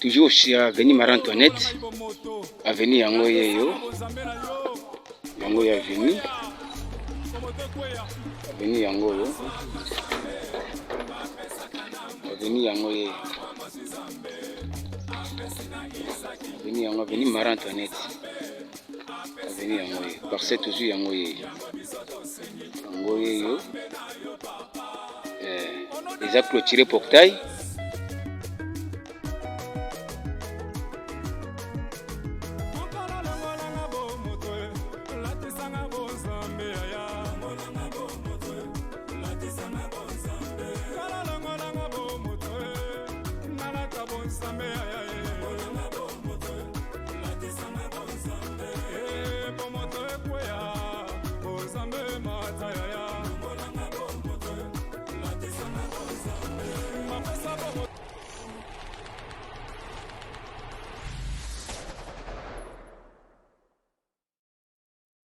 Toujours sur avenue Marie Antoinette, avenue yango yeyo, yango ya avenue, avenue yango oyo, avenue yango yeyo, avenue yango, avenue Marie Antoinette, avenue yango yeyo, parcelle toujours yango yeyo, yango yeyo, eh, eza clôturé portail.